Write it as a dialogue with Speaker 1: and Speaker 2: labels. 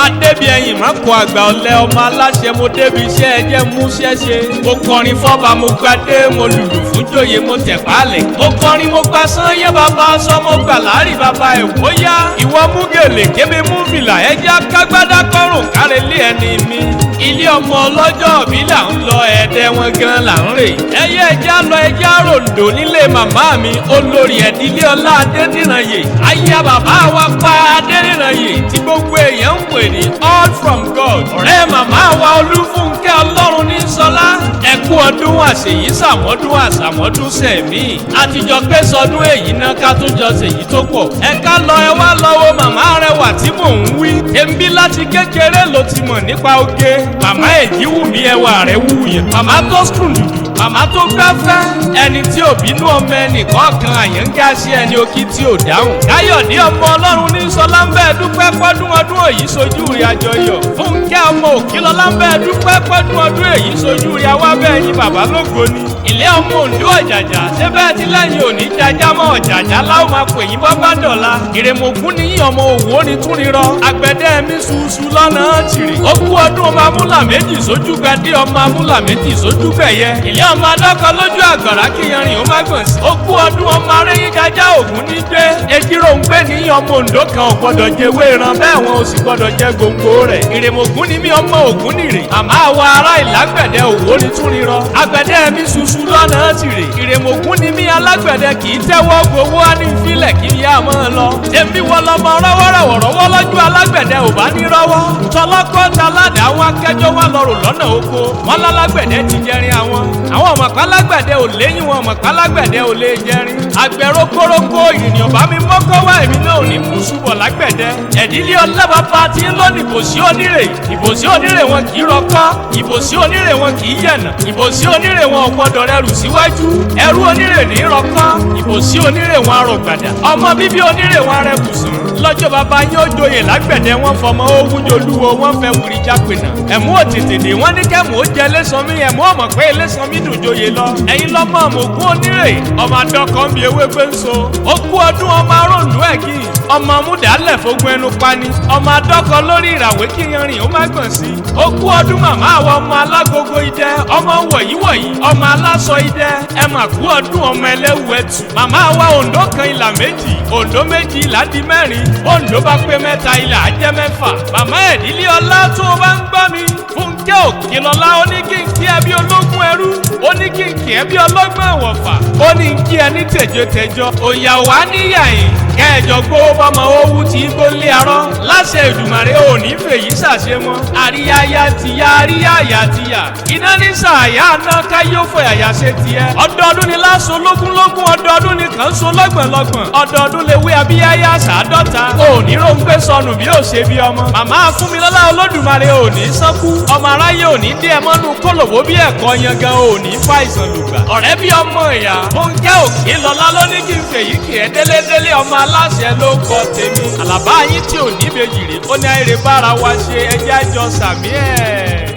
Speaker 1: Adébíyẹyìn má kó àgbà ọ̀lẹ ọmọ aláṣẹ mo débi iṣẹ́ ẹjẹ́ mú ṣẹ́ṣe. Mo kọrin fọ́ba mo gbadé mo lùlù fún jòyè mo tẹ̀pálẹ̀. Mo kọrin mo gba sányé bàbá aṣọ mo gbà láàrí bàbá ẹ̀wọ́ yá. Ìwọ mú gèlè kébé mú fìlà ẹjẹ́ kágbádá kọ́rùn kárẹ́lé ẹni mi. Ilé ọmọ ọlọ́jọ́ òbí là ń lọ ẹ̀ẹ́dẹ́ wọn gan là ń rè. Ẹyẹ ẹja lọ ẹja ròǹdò nílé màmá mi olórí ẹ̀dílé ọlá Adédìrànyè. Aya bàbá wa pa Adédìrànyè tí gbogbo èèyàn ń pè ní all from God. Ọ̀rẹ́ màmá wa Olúfúnkẹ́ Ọlọ́run ní Sọlá. Ẹ kú ọdún àṣèyí sàmọ́dún àṣàmọ́dún sẹ̀mí. Àtijọ́ pé sọdún èyí náà ká tún jọ ṣèyí tó pọ̀. Ẹ ká lọ ẹ wá lọ́wọ́ màmá rẹwà tí mò ń wí. Èmi láti kékeré ló ti mọ̀ nípa oge. Màmá èjì wù mí ẹwà rẹ̀ wúyàn. Màmá tó sùn dùdù. Màmá tó gbáfẹ́. Ẹni tí ò bínú ọmọ ẹnì kọ̀ọ̀kan àyànká sí ẹni okí tí ò dáhùn. Káyọ̀dé ọmọ Ọlọ́run ní Sọlá ń bẹ́ẹ̀ dúpẹ́ pọ́dún ọdún èyí sojú rí àjọyọ̀. Fúnkẹ́ ọmọ Òkìlọ́lá ń bẹ́ẹ̀ dúpẹ́ pọ́dún ọdún èyí sojú rí àwa bẹ́ẹ̀ yín bàbá lógo ni. Ilé ọmọ Oǹdó ọ̀jàjà ṣé bẹ́ẹ̀ ti lẹ́yìn òní jajá mọ́ ọ̀jàjà láwọn máa pè yín bọ́ bá dọ̀la. Ìrèmọ̀gún ní ọmọ òwò ni tún rírọ. Àgbẹ̀dẹ mi ṣuṣu lọ́nà tìrì. Ó kú ọdún ọmọ amúlà méjì sójú gbadé ọmọ amúlà méjì sójú gbẹ̀yẹ. Ilé ọmọ adákọ lójú àgbàrá kíyanrìn ó má gbọ̀n sí. Ó kú ọdún ọmọ aréyín jajá ògún ní gbé. Ejiró ń gbé ní ọmọ Oǹdó kan ò gbọ́dọ̀ jẹ ewé ìran bẹ́ẹ̀ wọn ò sì gbọ́dọ̀ jẹ gbòǹgbò rẹ̀. Ìrèmọ̀gún ni mí ọmọ ògún nìrè. Màmá wa ará ìlágbẹ̀dẹ òwò ni tún rírọ. Àgbẹ̀dẹ mi ṣuṣu lọ́nà tìrè. Ìrèmọ̀gún ni mí alágbẹ̀dẹ kì í tẹ́wọ́ gbowó á ní fílẹ̀ kí n yá mọ́ ọ lọ. Èmi wọ lọmọ rọ́wọ́rọ́wọ́ lọ́jọ́ alágbẹ̀dẹ ò bá ní rọ́wọ́. Tọlọ́kọ́ taládàá wọn akẹ́jọ́ wọn lọ́rùn lọ́nà oko. Wọn lálágbẹ̀dẹ ti jẹrin àwọn. Àwọn ọmọkọ alágbẹ̀dẹ ò léyìn wọn ọmọkọ alágbẹ̀dẹ ò lè jẹrin. Àgbẹ̀ rokoroko ìrìn ọ̀bá mi mọ́kọ́ wá èmi náà ò ní mú ṣubọ̀ lágbẹ̀dẹ. Ẹ̀dílé ọlábàbà tí ń lónìí ìbòsí onírè. Ìbòsí onírè wọn kì í rọkọ́. Ìbòsí onírè wọn kì í yẹ̀nà. Ìbòsí onírè wọn ò gbọ́dọ̀ rẹrù síwájú. Ẹrú onírè ní rọkọ́. Ìbòsí onírè wọn arọ̀gbàdà. Ọmọ bíbí onírè wọn arẹkùsùn. Lọ́jọ́ bàbá yín ó joyè lágbẹ̀dẹ wọn fọmọ owó jolúwo wọn fẹ́ wùrí jápẹ̀nà. Ẹ̀mú òtètèdè wọn ní kẹ́mù ó jẹ lẹ́sànmí ẹ̀mú ọ̀mọ̀ pé lẹ́sànmí dùn joyè lọ. Ẹ̀yin lọ́mọ àmọ̀gún onírè ọmọ adọ́kọ̀ ń bi ewé gbé ń so. Ó kú ọdún ọmọ aróǹdó ẹ̀gì ọmọ amúdàálẹ̀ fogun ẹnu pani ọmọ adọ́kọ̀ lórí ìràwé kíyanrìn ó má gbọ̀n sí. Ó kú ọdún màmá àwọn ọmọ alágogo idẹ ọmọ wọ̀yíwọ̀yí ọmọ aláṣọ idẹ ẹ mà kú ọdún ọmọ ẹlẹ́wù ẹtù. Màmá wa Oǹdó kan ìlà méjì Oǹdó méjì ìlà di mẹ́rin Oǹdó bá pé mẹ́ta ìlà á jẹ́ mẹ́fà. Màmá ẹ̀dílé ọlá tó o bá ń gbọ́ mi Fúnkẹ́ Òkìlọ́lá ó ní kí n kí ẹ bí ológun ẹrú ó ní kí n kí ẹ bí ọlọ́gbọ́n àwọ̀fà ó ní kí ẹ ní tẹ̀jọ́tẹ̀jọ́ òyà wá níyàyìn kẹjọ gbówó bọ́mọ owó tí gbólé arọ́ láṣẹ Èdùmàrè ò ní fèyí ṣàṣe mọ́ àríyáyá tìyá àríyáyá tìyà iná ní sàyà náà káyé ó fọyàyà ṣe tiẹ̀ ọdọọdún ni láṣọ lógúnlógún ọdọọdún ni kàn ń so lọ́gbọ̀nlọ́gbọ̀n ọdọọdún lè wé abíyáyá sàádọ́ta òní róńgbé sọnù bí ó ṣe bí ọmọ màmá Fúnmilọ́lá Olódùmarè òní sánkú ọmọ aráyé òní dé ẹ mọ́nú kólòbó bí ẹ̀kọ́ yangan òní fàìsàn lùgbà ọ̀rẹ́ bí ọmọ ìyá Fúnkẹ́ Òkìlọ́lá ló ní kí n fèyí kì í délédélé ọmọ aláṣẹ ló kọ tèmi àlàbá yín tí ò ní ìbejì rè ó ní àìrè bára wa ṣe ẹjẹ́ àjọ sàmí ẹ̀.